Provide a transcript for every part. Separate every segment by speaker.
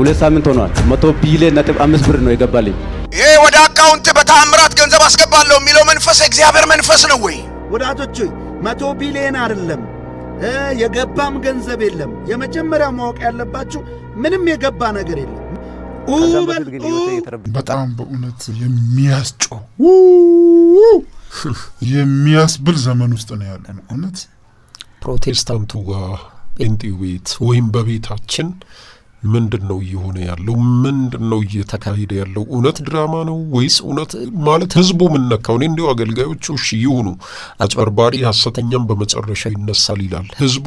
Speaker 1: 2 ሳምንት ሆኗል። 100.5 ቢሊዮን ብር ነው የገባልኝ።
Speaker 2: ይሄ ወደ account በተአምራት ገንዘብ አስገባለሁ የሚለው መንፈስ የእግዚአብሔር መንፈስ ነው ወይ?
Speaker 3: ወዳጆች ሆይ፣ 100 ቢሊዮን አይደለም፣ የገባም ገንዘብ የለም። የመጀመሪያ ማወቅ ያለባችሁ ምንም የገባ ነገር የለም።
Speaker 4: ከዛ
Speaker 3: በል
Speaker 4: በፊት ግን ህይወቴ የተረበ
Speaker 5: በጣም በእውነት የሚያስጮህ የሚያስብል ዘመን ውስጥ ነው ያለነው። እውነት።
Speaker 6: ፕሮቴስታንቱ ጋር፣ ጴንጤው ቤት ወይም በቤታችን ምንድን ነው እየሆነ ያለው? ምንድን ነው እየተካሄደ ያለው? እውነት ድራማ ነው ወይስ እውነት? ማለት ህዝቡ ምን ነካው? እኔ እንዲሁ አገልጋዮቹ እሺ ይሁኑ፣ አጭበርባሪ ሐሰተኛም በመጨረሻ ይነሳል ይላል። ህዝቡ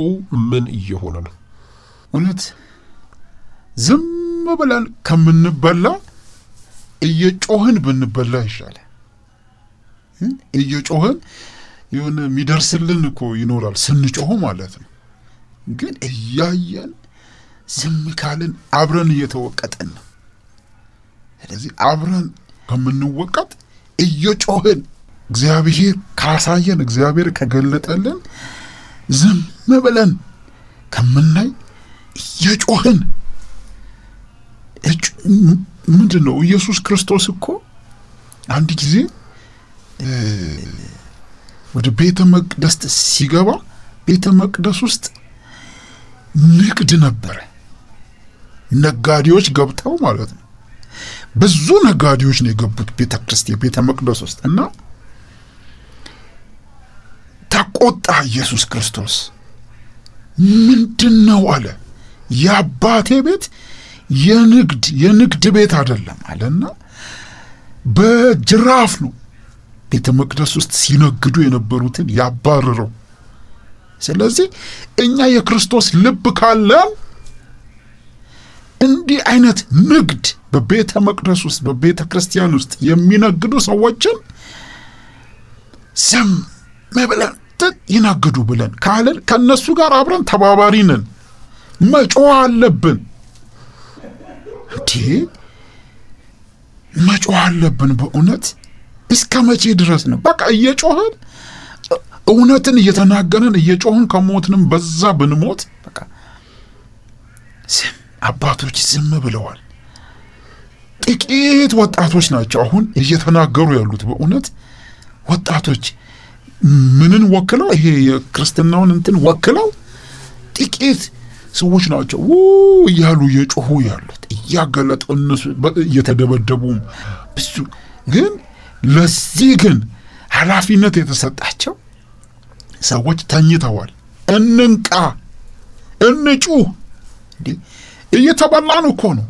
Speaker 6: ምን እየሆነ ነው?
Speaker 5: እውነት ዝም ብለን ከምንበላ እየጮህን ብንበላ ይሻላል። እየጮህን የሆነ የሚደርስልን እኮ ይኖራል ስንጮህ ማለት ነው። ግን እያየን ዝም ካልን አብረን እየተወቀጥን ነው። ስለዚህ አብረን ከምንወቀጥ እየጮህን እግዚአብሔር ካሳየን፣ እግዚአብሔር ከገለጠልን ዝም ብለን ከምናይ እየጮህን። ምንድን ነው፣ ኢየሱስ ክርስቶስ እኮ አንድ ጊዜ ወደ ቤተ መቅደስ ሲገባ ቤተ መቅደስ ውስጥ ንግድ ነበረ። ነጋዴዎች ገብተው ማለት ነው። ብዙ ነጋዴዎች ነው የገቡት ቤተ ክርስቲያን ቤተ መቅደስ ውስጥ እና ተቆጣ ኢየሱስ ክርስቶስ። ምንድን ነው አለ፣ የአባቴ ቤት የንግድ ቤት አይደለም አለና በጅራፍ ነው ቤተ መቅደስ ውስጥ ሲነግዱ የነበሩትን ያባረረው። ስለዚህ እኛ የክርስቶስ ልብ ካለን እንዲህ አይነት ንግድ በቤተ መቅደስ ውስጥ፣ በቤተ ክርስቲያን ውስጥ የሚነግዱ ሰዎችን ዝም ብለን ይነግዱ ብለን ካልን ከእነሱ ጋር አብረን ተባባሪ ነን። መጮህ አለብን። እንዴ፣ መጮህ አለብን። በእውነት እስከ መቼ ድረስ ነው? በቃ እየጮህን፣ እውነትን እየተናገርን እየጮህን ከሞትንም በዛ ብንሞት በቃ ዝም። አባቶች ዝም ብለዋል። ጥቂት ወጣቶች ናቸው አሁን እየተናገሩ ያሉት። በእውነት ወጣቶች ምንን ወክለው፣ ይሄ የክርስትናውን እንትን ወክለው ጥቂት ሰዎች ናቸው ው እያሉ እየጮሁ ያሉት፣ እያገለጡ፣ እነሱ እየተደበደቡም ብዙ። ግን ለዚህ ግን ኃላፊነት የተሰጣቸው ሰዎች ተኝተዋል። እንንቃ፣ እንጩህ። እንዴ፣ እየተበላን እኮ ነው።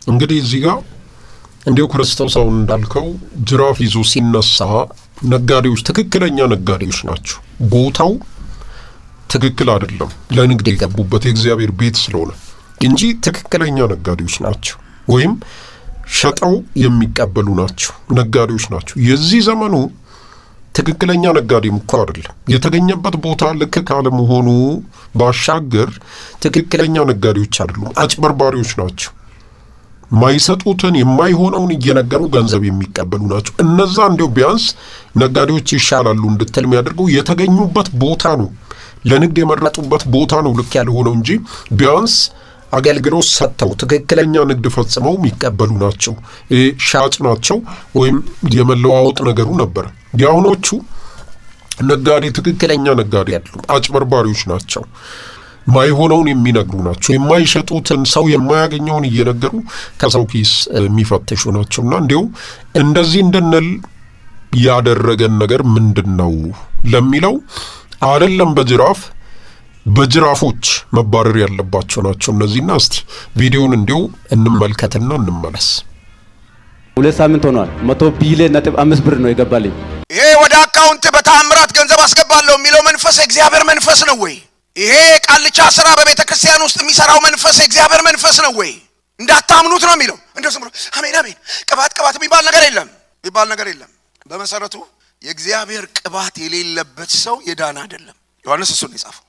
Speaker 6: እንግዲህ እዚህ ጋር እንዲሁ ክርስቶስ አሁን እንዳልከው ጅራፍ ይዞ ሲነሳ ነጋዴዎች ትክክለኛ ነጋዴዎች ናቸው። ቦታው ትክክል አይደለም፣ ለንግድ የገቡበት የእግዚአብሔር ቤት ስለሆነ እንጂ ትክክለኛ ነጋዴዎች ናቸው፣ ወይም ሸጠው የሚቀበሉ ናቸው፣ ነጋዴዎች ናቸው። የዚህ ዘመኑ ትክክለኛ ነጋዴም እኮ አይደለም። የተገኘበት ቦታ ልክ ካለመሆኑ ባሻገር ትክክለኛ ነጋዴዎች አይደሉም፣ አጭበርባሪዎች ናቸው። ማይሰጡትን የማይሆነውን እየነገሩ ገንዘብ የሚቀበሉ ናቸው። እነዛ እንዲያው ቢያንስ ነጋዴዎች ይሻላሉ እንድትል የሚያደርገው የተገኙበት ቦታ ነው፣ ለንግድ የመረጡበት ቦታ ነው ልክ ያልሆነው እንጂ ቢያንስ አገልግሎት ሰጥተው ትክክለኛ ንግድ ፈጽመው የሚቀበሉ ናቸው። ሻጭ ናቸው ወይም የመለዋወጥ ነገሩ ነበር። የአሁኖቹ ነጋዴ ትክክለኛ ነጋዴ አይደሉም፣ አጭበርባሪዎች ናቸው። ማይሆነውን የሚነግሩ ናቸው። የማይሸጡትን፣ ሰው የማያገኘውን እየነገሩ ከሰው ኪስ የሚፈትሹ ናቸው። እና እንዲሁ እንደዚህ እንድንል ያደረገን ነገር ምንድን ነው ለሚለው አይደለም በጅራፍ፣ በጅራፎች መባረር ያለባቸው ናቸው እነዚህና እስቲ ቪዲዮን እንዲሁ እንመልከትና እንመለስ።
Speaker 1: 2 ሳምንት ሆኗል። 100.5 ቢሊዮን ብር ነው የገባልኝ።
Speaker 2: ይሄ ወደ account በተአምራት ገንዘብ አስገባለሁ የሚለው መንፈስ የእግዚአብሔር መንፈስ ነው ወይ? ይሄ ቃልቻ ስራ በቤተ ክርስቲያን ውስጥ የሚሰራው መንፈስ የእግዚአብሔር መንፈስ ነው ወይ? እንዳታምኑት ነው የሚለው። እንደው ዝም ብሎ አሜን አሜን፣ ቅባት ቅባት የሚባል ነገር የለም፣ የሚባል ነገር የለም። በመሰረቱ የእግዚአብሔር ቅባት የሌለበት ሰው የዳነ አይደለም። ዮሐንስ እሱን ነው የጻፈው።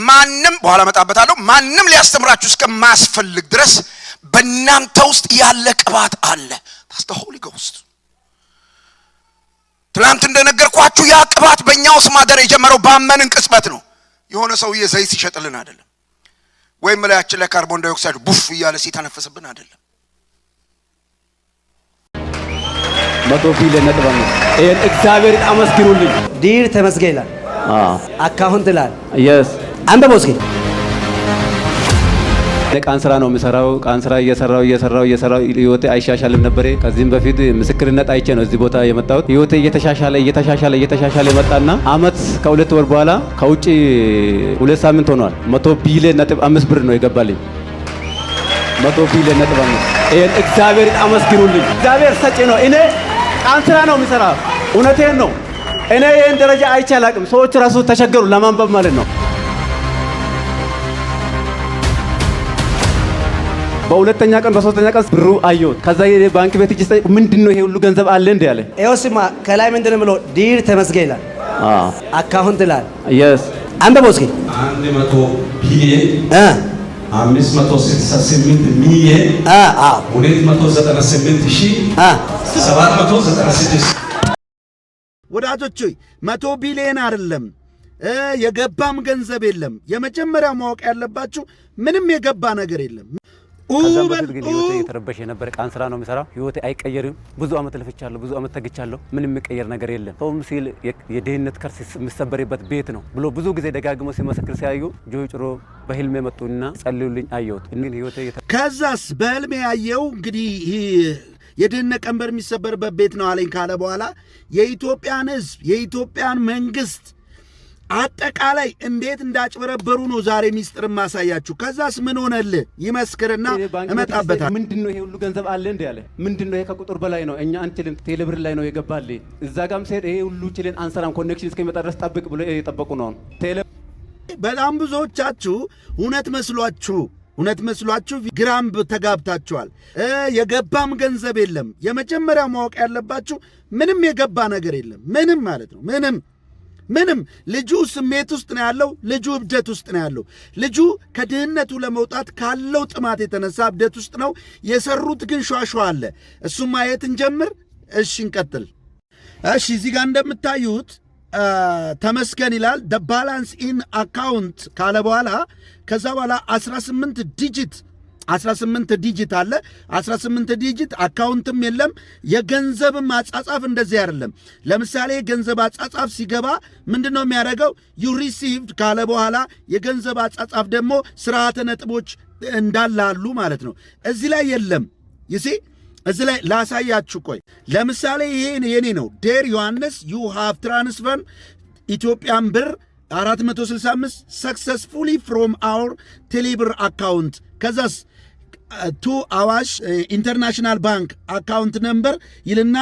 Speaker 2: ማንም፣ በኋላ እመጣበታለሁ። ማንም ሊያስተምራችሁ እስከማያስፈልግ ድረስ በእናንተ ውስጥ ያለ ቅባት አለ። That's the Holy Ghost። ትናንት እንደነገርኳችሁ ያ ቅባት በእኛ ውስጥ ማደር የጀመረው ባመንን ቅጽበት ነው። የሆነ ሰውዬ ዘይት ሲሸጥልን አይደለም። ወይም ላያችን ላይ ካርቦን ዳይኦክሳይድ ቡፍ እያለ ሲተነፍስብን አይደለም።
Speaker 1: 100.5 ቢሊዮን። ይሄን እግዚአብሔርን አመስግኑልኝ።
Speaker 4: Dear ተመስገን ይላል። Account ይላል።
Speaker 1: Yes.
Speaker 4: አንብበው እስኪ።
Speaker 1: ቀን ስራ ነው የምሰራው። ቀን ስራ እየሰራው እየሰራው እየሰራው ህይወቴ አይሻሻልም ነበር። ከዚህም በፊት ምስክርነት አይቼ ነው እዚህ ቦታ የመጣሁት። ህይወቴ እየተሻሻለ እየተሻሻለ እየተሻሻለ የመጣና አመት ከ2 ወር በኋላ ከውጭ 2 ሳምንት ሆኗል። 100.5 ቢሊዮን ብር ነው የገባልኝ። 100.5 ቢሊዮን። ይሄን እግዚአብሔርን አመስግኑልኝ። እግዚአብሔር ሰጪ ነው። እኔ ቀን ስራ ነው የምሰራ። እውነቴን ነው። እኔ ይህን ደረጃ አይቼ አላቅም። ሰዎች ራሱ ተቸገሩ ለማንበብ ማለት ነው። በሁለተኛ ቀን በሶስተኛ ቀን ብሩ አየሁት። ከዛ የባንክ ቤት እጅ ስጠይቅ ምንድን ነው ይሄ ሁሉ ገንዘብ አለ እንዴ አለ።
Speaker 4: ይኸው ስማ፣ ከላይ ምንድን ነው ብሎ dear ተመስገን ይላል። Account ይላል።
Speaker 1: Yes.
Speaker 4: አንብበው እስኪ።
Speaker 7: 100 ቢሊዮን 568 ሚሊዮን 298 ሺህ 796።
Speaker 3: ወዳጆች ሆይ፣ 100 ቢሊዮን አይደለም፣ የገባም ገንዘብ የለም። የመጀመሪያ ማወቅ ያለባችሁ ምንም የገባ ነገር የለም።
Speaker 1: ከዛም በፊት ግን ህይወቴ እየተረበሸ የነበረ ቀን ስራ ነው የሚሰራው። ህይወቴ አይቀየርም። ብዙ አመት ለፍቻለሁ፣ ብዙ አመት ተግቻለሁ። ምንም የሚቀየር ነገር የለም። ሰውም ሲል የድህነት curse የሚሰበርበት ቤት ነው ብሎ ብዙ ጊዜ ደጋግሞ ሲመሰክር ሲያዩ ጆይ ጭሮ በህልሜ መጡና ጸልዩልኝ አየሁት። ግን ህይወቴ
Speaker 3: ከዛስ በህልሜ ያየው እንግዲህ ይህ የድህነት ቀንበር የሚሰበርበት ቤት ነው አለኝ ካለ በኋላ የኢትዮጵያን ህዝብ፣ የኢትዮጵያን መንግስት አጠቃላይ እንዴት እንዳጭበረበሩ ነው ዛሬ ሚስጥር ማሳያችሁ። ከዛስ ምን ሆነልህ? ይመስክርና እመጣበታል።
Speaker 1: ምንድን ነው ይሄ ሁሉ ገንዘብ አለ እንዴ አለ። ምንድን ነው ይሄ? ከቁጥር በላይ ነው። እኛ አንችልም። ቴሌብር ላይ ነው የገባልህ። እዛ ጋም ሲሄድ ይሄ ሁሉ ችልን አንሰራም፣ connection እስከሚመጣ ድረስ ጠብቅ ብሎ የጠበቁ ነው። ቴሌ
Speaker 3: በጣም ብዙዎቻችሁ እውነት መስሏችሁ ግራም ተጋብታችኋል። የገባም ገንዘብ የለም። የመጀመሪያ ማወቅ ያለባችሁ ምንም የገባ ነገር የለም። ምንም ማለት ነው፣ ምንም ምንም። ልጁ ስሜት ውስጥ ነው ያለው። ልጁ እብደት ውስጥ ነው ያለው። ልጁ ከድህነቱ ለመውጣት ካለው ጥማት የተነሳ እብደት ውስጥ ነው። የሰሩት ግን ሿሿ አለ። እሱም ማየት እንጀምር። እሺ እንቀጥል። እሺ፣ እዚህ ጋር እንደምታዩት ተመስገን ይላል። The balance in account ካለ በኋላ ከዛ በኋላ 18 digit፣ 18 digit አለ። 18 digit account ም የለም። የገንዘብም አጻጻፍ እንደዚህ አይደለም። ለምሳሌ የገንዘብ አጻጻፍ ሲገባ ምንድን ነው የሚያደርገው? You received ካለ በኋላ የገንዘብ አጻጻፍ ደግሞ ስርዓተ ነጥቦች እንዳላሉ ማለት ነው። እዚህ ላይ የለም። You see፣ እዚህ ላይ ላሳያችሁ። ቆይ፣ ለምሳሌ ይሄ የኔ ነው። Dear ዮሐንስ፣ you have transfer Ethiopian ብር 465 successfully from our ቴሌብር account፣ ከዛስ to አዋሽ International Bank account number ይልና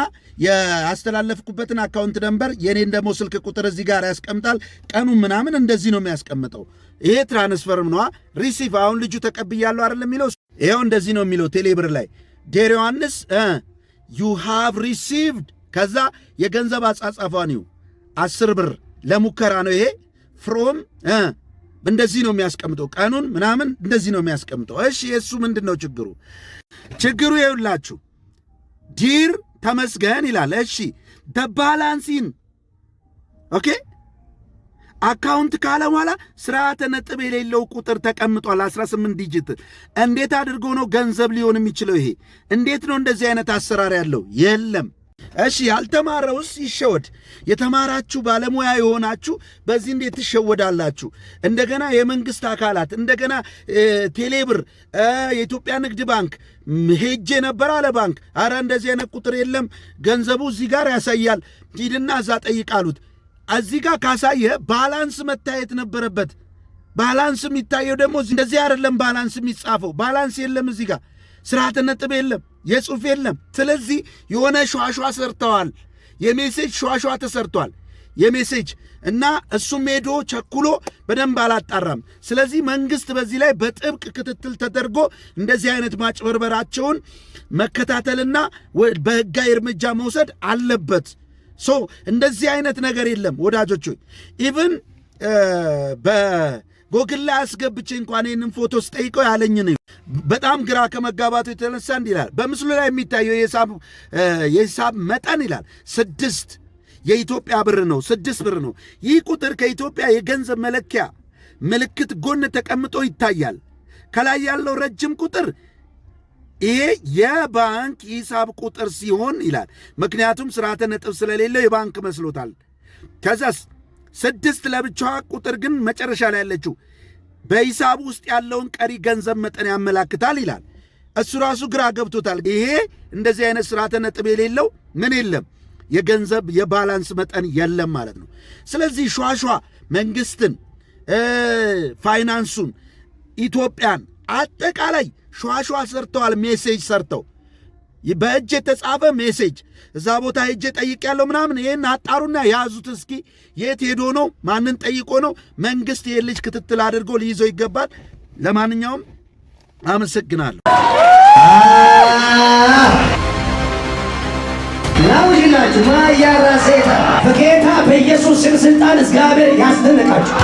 Speaker 3: ያስተላለፍኩበትን account number የኔን ደግሞ ስልክ ቁጥር እዚህ ጋር ያስቀምጣል። ቀኑ ምናምን እንደዚህ ነው የሚያስቀምጠው። ይሄ transfer ም ነዋ። Receive አሁን ልጁ ተቀብያለሁ አይደለም የሚለው፣ ይኸው እንደዚህ ነው የሚለው ቴሌብር ላይ dear ዮሐንስ you have received፣ ከዛ የገንዘብ አጻጻፏን ይሁ 10 ብር ለሙከራ ነው ይሄ from እንደዚህ ነው የሚያስቀምጠው። ቀኑን ምናምን እንደዚህ ነው የሚያስቀምጠው። እሺ፣ የእሱ ምንድን ነው ችግሩ? ችግሩ ይኸውላችሁ dear ተመስገን ይላል። እሺ፣ the balance in okay account ካለ በኋላ ስርዓተ ነጥብ የሌለው ቁጥር ተቀምጧል። 18 digit እንዴት አድርጎ ነው ገንዘብ ሊሆን የሚችለው? ይሄ እንዴት ነው እንደዚህ አይነት አሰራር ያለው? የለም። እሺ፣ ያልተማረውስ ይሸወድ። የተማራችሁ ባለሙያ የሆናችሁ በዚህ እንዴት ትሸወዳላችሁ? እንደገና የመንግስት አካላት፣ እንደገና ቴሌብር፣ የኢትዮጵያ ንግድ ባንክ ሄጄ ነበር አለ ባንክ። አረ እንደዚህ አይነት ቁጥር የለም፣ ገንዘቡ እዚህ ጋር ያሳያል፣ ሂድና እዛ ጠይቅ አሉት። እዚህ ጋር ካሳየ balance መታየት ነበረበት። Balance የሚታየው ደግሞ እንደዚህ አይደለም። Balance የሚጻፈው balance የለም፣ እዚህ ጋር ስርዓተ ነጥብ የለም፣ የጽሁፍ የለም። ስለዚህ የሆነ ሿሿ ሰርተዋል። የ message ሿሿ ተሰርቷል። የ message እና እሱም ሄዶ ቸኩሎ በደንብ አላጣራም። ስለዚህ መንግስት በዚህ ላይ በጥብቅ ክትትል ተደርጎ እንደዚህ አይነት ማጭበርበራቸውን መከታተልና በህጋዊ እርምጃ መውሰድ አለበት። So እንደዚህ አይነት ነገር የለም ወዳጆች። Even በጎግል ላይ አስገብቼ እንኳን ይህንን ፎቶ ስጠይቀው ያለኝ ነው። በጣም ግራ ከመጋባቱ የተነሳ እንዲህ ይላል። በምስሉ ላይ የሚታየው የሂሳብ መጠን ይላል 6 የኢትዮጵያ ብር ነው። 6 ብር ነው። ይህ ቁጥር ከኢትዮጵያ የገንዘብ መለኪያ ምልክት ጎን ተቀምጦ ይታያል። ከላይ ያለው ረጅም ቁጥር ይሄ የባንክ ሂሳብ ቁጥር ሲሆን ይላል። ምክንያቱም ስርዓተ ነጥብ ስለሌለው የባንክ መስሎታል። ከዛስ 6 ለብቻዋ ቁጥር ግን መጨረሻ ላይ ያለችው በሂሳብ ውስጥ ያለውን ቀሪ ገንዘብ መጠን ያመላክታል ይላል። እሱ ራሱ ግራ ገብቶታል። ይሄ እንደዚህ አይነት ስርዓተ ነጥብ የሌለው ምን የለም፣ የገንዘብ የ balance መጠን የለም ማለት ነው። ስለዚህ ሿሿ መንግስትን፣ ፋይናንሱን፣ ኢትዮጵያን አጠቃላይ ሿሿ ሰርተዋል። Message ሰርተው በእጅ የተጻፈ message እዛ ቦታ ሄጄ ጠይቄያለሁ ምናምን፣ ይህን አጣሩና ያዙት እስኪ። የት ሄዶ ነው? ማንን ጠይቆ ነው? መንግስት ይህን ልጅ ክትትል አድርጎ ሊይዘው ይገባል። ለማንኛውም አመሰግናለሁ።
Speaker 4: ላውጅላችሁ ማያራ ሴታ በጌታ በኢየሱስ ስም ስልጣን እግዚአብሔር ያስደነቃችሁ፣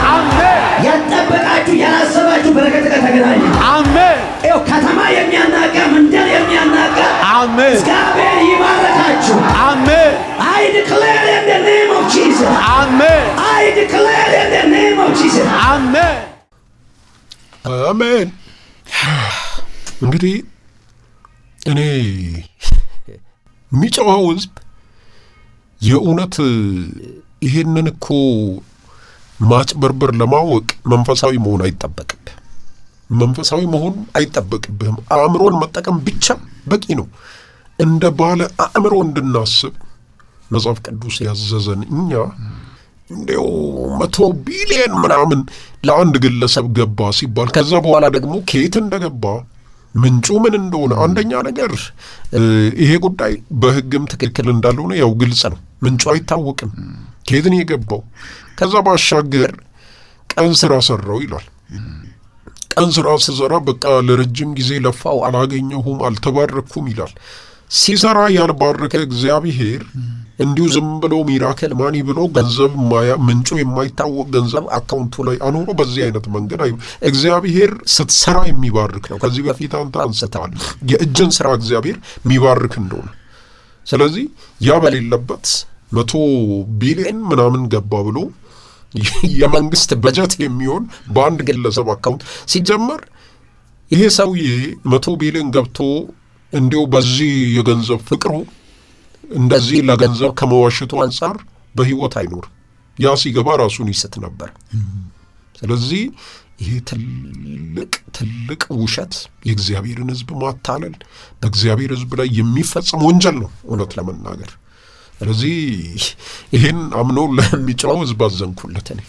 Speaker 4: ያልጠበቃችሁ ያላሰባችሁ በረከት ጋር ተገናኙ።
Speaker 1: አሜን።
Speaker 4: ይኸው ከተማ የሚያናጋ፣ መንደር የሚያናጋ
Speaker 1: አሜን።
Speaker 4: እግዚአብሔር ይባረካችሁ።
Speaker 1: አሜን።
Speaker 4: I declare in the name of Jesus.
Speaker 1: አሜን።
Speaker 4: I declare in the name of Jesus.
Speaker 1: አሜን።
Speaker 6: አሜን። እንግዲህ እኔ የሚጮኸው ህዝብ የእውነት ይሄንን እኮ ማጭበርበር ለማወቅ መንፈሳዊ መሆን አይጠበቅብህ። መንፈሳዊ መሆን አይጠበቅብህም። አእምሮን መጠቀም ብቻ በቂ ነው። እንደ ባለ አእምሮ እንድናስብ መጽሐፍ ቅዱስ ያዘዘን እኛ እንዲያው 100 ቢሊየን ምናምን ለአንድ ግለሰብ ገባ ሲባል ከዛ በኋላ ደግሞ ከየት እንደገባ ምንጩ ምን እንደሆነ፣ አንደኛ ነገር ይሄ ጉዳይ በሕግም ትክክል እንዳልሆነ ያው ግልጽ ነው። ምንጩ አይታወቅም፣ ከየት ነው የገባው። ከዛ ባሻገር ቀን ስራ ሰራው ይላል። ቀን ስራ ስሰራ በቃ ለረጅም ጊዜ ለፋው፣ አላገኘሁም፣ አልተባረኩም ይላል። ሲሰራ ያልባረከ እግዚአብሔር እንዲሁ ዝም ብሎ miracle money ብሎ ገንዘብ ምንጩ የማይታወቅ ገንዘብ account ኡ ላይ አኑሮ በዚህ አይነት መንገድ እግዚአብሔር ስትሰራ የሚባርክ ነው። ከዚህ በፊት አንተ አንስተሃል የእጅን ስራ እግዚአብሔር የሚባርክ እንደሆነ። ስለዚህ ያ በሌለበት 100 ቢሊዮን ምናምን ገባ ብሎ የመንግስት በጀት የሚሆን በአንድ ግለሰብ account፣ ሲጀመር ይሄ ሰውዬ 100 ቢሊዮን ገብቶ እንዲሁ በዚህ የገንዘብ ፍቅሩ እንደዚህ ለገንዘብ ከመዋሸቱ አንጻር በህይወት አይኖርም። ያ ሲገባ ራሱን ይስት ነበር። ስለዚህ ይሄ ትልቅ ትልቅ ውሸት፣ የእግዚአብሔርን ሕዝብ ማታለል፣ በእግዚአብሔር ሕዝብ ላይ የሚፈጸም ወንጀል ነው እውነት ለመናገር። ስለዚህ ይህን አምኖ ለሚጮኸው ሕዝብ አዘንኩለት እኔ።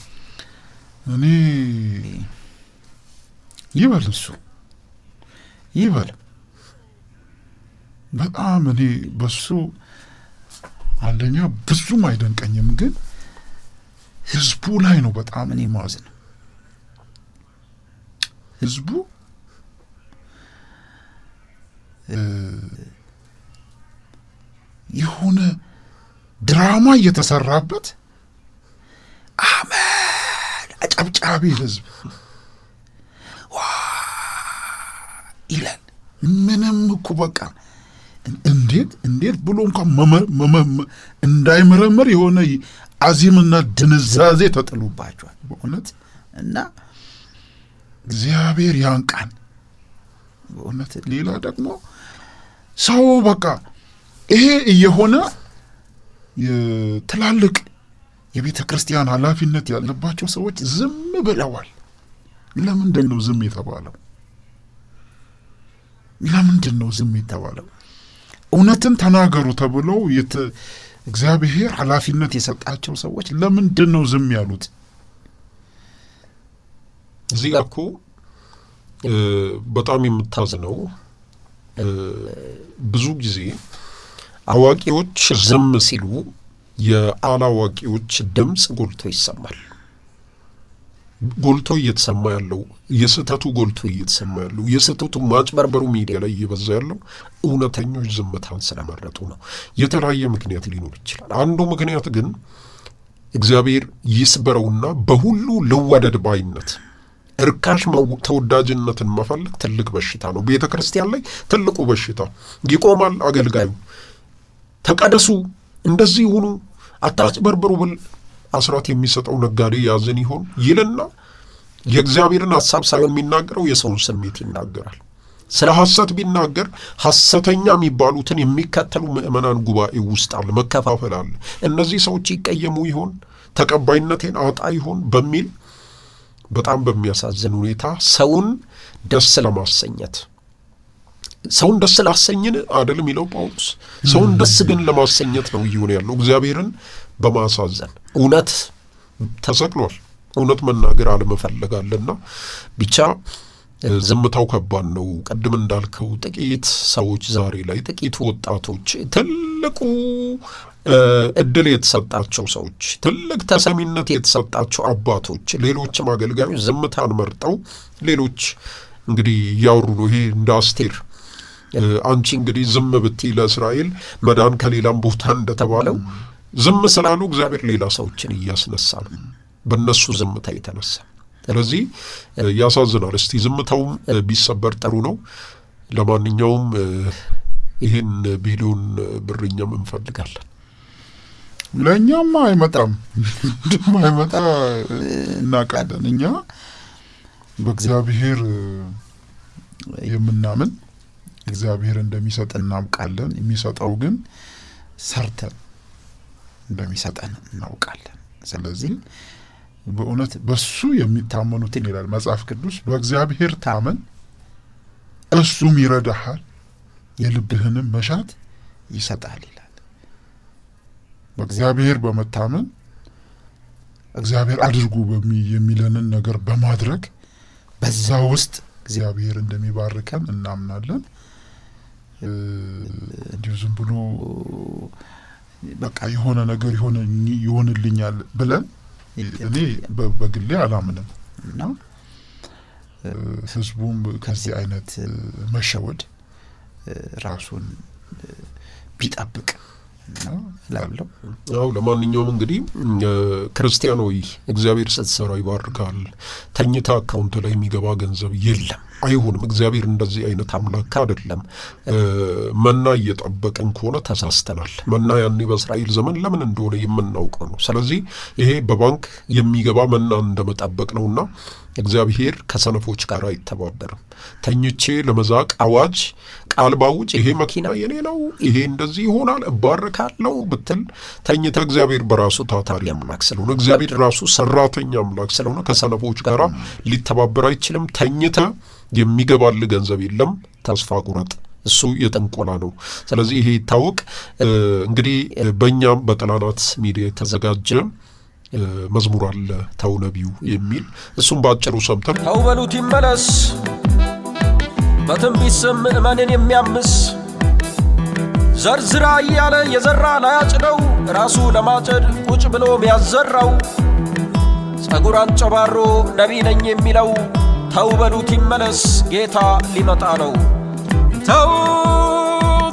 Speaker 5: እኔ ይበል እሱ ይበል። በጣም እኔ በሱ አንደኛ ብዙም አይደንቀኝም፣ ግን ህዝቡ ላይ ነው በጣም እኔ ማዝን። ህዝቡ የሆነ ድራማ እየተሰራበት አሜን አጨብጫቢ ህዝብ ዋ ይላል። ምንም እኮ በቃ እንዴት እንዴት ብሎ እንኳን እንዳይመረምር የሆነ አዚምና ድንዛዜ ተጥሎባቸዋል በእውነት። እና እግዚአብሔር ያንቃን በእውነት። ሌላ ደግሞ ሰው በቃ ይሄ እየሆነ ትላልቅ የቤተ ክርስቲያን ኃላፊነት ያለባቸው ሰዎች ዝም ብለዋል። ለምንድን ነው ዝም የተባለው? ለምንድን ነው ዝም የተባለው? እውነትን ተናገሩ ተብለው እግዚአብሔር ኃላፊነት የሰጣቸው ሰዎች ለምንድን ነው ዝም ያሉት?
Speaker 6: እዚህ ጋር እኮ በጣም የምታዝነው ብዙ ጊዜ አዋቂዎች ዝም ሲሉ የአላዋቂዎች ድምፅ ጎልቶ ይሰማል። ጎልቶ እየተሰማ ያለው የስህተቱ ጎልቶ እየተሰማ ያለው የስህተቱ ማጭበርበሩ ሚዲያ ላይ እየበዛ ያለው እውነተኞች ዝምታን ስለመረጡ ነው። የተለያየ ምክንያት ሊኖር ይችላል። አንዱ ምክንያት ግን እግዚአብሔር ይስበረውና በሁሉ ልወደድ ባይነት እርካሽ ተወዳጅነትን መፈለግ ትልቅ በሽታ ነው። ቤተ ክርስቲያን ላይ ትልቁ በሽታ ይቆማል። አገልጋዩ ተቀደሱ፣ እንደዚህ ሁኑ፣ አታጭበርብሩ ብል አስራት የሚሰጠው ነጋዴ ያዝን ይሆን ይልና የእግዚአብሔርን ሐሳብ ሳይሆን የሚናገረው የሰውን ስሜት ይናገራል። ስለ ሐሰት ቢናገር ሐሰተኛ የሚባሉትን የሚከተሉ ምዕመናን ጉባኤ ውስጥ አለ፣ መከፋፈል አለ። እነዚህ ሰዎች ይቀየሙ ይሆን፣ ተቀባይነቴን አጣ ይሆን በሚል በጣም በሚያሳዝን ሁኔታ ሰውን ደስ ለማሰኘት፣ ሰውን ደስ ላሰኝን አይደል የሚለው ጳውሎስ። ሰውን ደስ ግን ለማሰኘት ነው እየሆነ ያለው፣ እግዚአብሔርን በማሳዘን። እውነት ተሰቅሏል። እውነት መናገር አለመፈለግ አለና ብቻ ዝምታው ከባድ ነው። ቅድም እንዳልከው ጥቂት ሰዎች ዛሬ ላይ፣ ጥቂት ወጣቶች፣ ትልቁ እድል የተሰጣቸው ሰዎች፣ ትልቅ ተሰሚነት የተሰጣቸው አባቶች፣ ሌሎችም አገልጋዮች ዝምታን መርጠው ሌሎች እንግዲህ እያወሩ ነው። ይሄ እንደ አስቴር አንቺ እንግዲህ ዝም ብትይ ለእስራኤል መዳን ከሌላም ቦታ እንደተባለው፣ ዝም ስላሉ እግዚአብሔር ሌላ ሰዎችን እያስነሳ ነው በእነሱ ዝምታ የተነሳ። ስለዚህ ያሳዝናል። እስቲ ዝምታውም ቢሰበር ጥሩ ነው። ለማንኛውም ይህን ቢሊዮን ብር እኛም እንፈልጋለን።
Speaker 5: ለእኛማ አይመጣም፣ እንደማይመጣ እናውቃለን። እኛ በእግዚአብሔር የምናምን እግዚአብሔር እንደሚሰጥ እናውቃለን። የሚሰጠው ግን ሰርተን እንደሚሰጠን እናውቃለን። ስለዚህ በእውነት በሱ የሚታመኑትን ይላል መጽሐፍ ቅዱስ፣ በእግዚአብሔር ታመን እሱም ይረዳሃል፣ የልብህንም መሻት ይሰጣል ይላል። በእግዚአብሔር በመታመን፣ እግዚአብሔር አድርጉ የሚለንን ነገር በማድረግ፣ በዛ ውስጥ እግዚአብሔር እንደሚባርከን እናምናለን። እንዲሁ ዝም ብሎ በቃ የሆነ ነገር ይሆንልኛል ብለን እኔ በግሌ አላምንም እና ህዝቡም ከዚህ አይነት መሸወድ ራሱን ቢጠብቅ እላለሁ።
Speaker 6: ያው ለማንኛውም እንግዲህ ክርስቲያን ሆይ፣ እግዚአብሔር ስትሰራ ይባርካል። ተኝታ account ላይ የሚገባ ገንዘብ የለም፣ አይሆንም። እግዚአብሔር እንደዚህ አይነት አምላክ አይደለም። መና እየጠበቅን ከሆነ ተሳስተናል። መና ያኔ በእስራኤል ዘመን ለምን እንደሆነ የምናውቀው ነው። ስለዚህ ይሄ በባንክ የሚገባ መና እንደመጠበቅ ነውና እግዚአብሔር ከሰነፎች ጋር አይተባበርም። ተኝቼ ለመዛቅ አዋጅ ቃል ባውጅ፣ ይሄ መኪና የኔ ነው፣ ይሄ እንደዚህ ይሆናል፣ እባረካለሁ ብትል ተኝተ፣ እግዚአብሔር በራሱ ታታሪ አምላክ ስለሆነ፣ እግዚአብሔር ራሱ ሰራተኛ አምላክ ስለሆነ ከሰነፎች ጋር ሊተባበር አይችልም። ተኝተ የሚገባል ገንዘብ የለም። ተስፋ ቁረጥ። እሱ የጥንቆላ ነው። ስለዚህ ይሄ ይታወቅ። እንግዲህ በእኛም በጥላናት ሚዲያ የተዘጋጀ መዝሙር አለ፣ ተው ነቢዩ የሚል፣ እሱም በአጭሩ ሰምተን
Speaker 8: ተው በሉት ይመለስ፣ በትንቢት ስም ምእመንን የሚያምስ፣ ዘርዝራ እያለ የዘራ ላያጭደው ራሱ ለማጨድ ቁጭ ብሎ ሚያዘራው፣ ጸጉር አንጨባሮ ነቢይ ነኝ የሚለው፣ ተው በሉት ይመለስ፣ ጌታ ሊመጣ ነው። ተው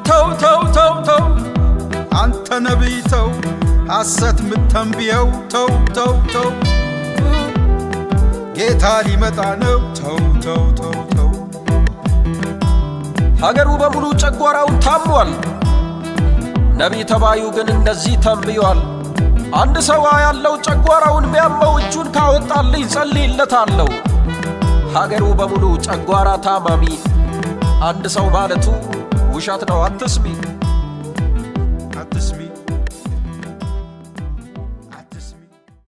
Speaker 8: ተው ተው ተው ተው፣
Speaker 9: አንተ ነቢይ ተው፣ ሐሰት ምተንብየው ተው ተው ተው፣ ጌታ ሊመጣ ነው። ተው ተው ተው ተው።
Speaker 8: ሀገሩ በሙሉ ጨጓራውን ታሟል። ነቢይ ተባዩ ግን እንደዚህ ተንብዮአል። አንድ ሰው ያለው ጨጓራውን ሚያመው እጁን ካወጣልኝ ጸልይለታለሁ። ሀገሩ በሙሉ ጨጓራ ታማሚ አንድ ሰው ማለቱ ውሸት ነው፣ አትስሚ።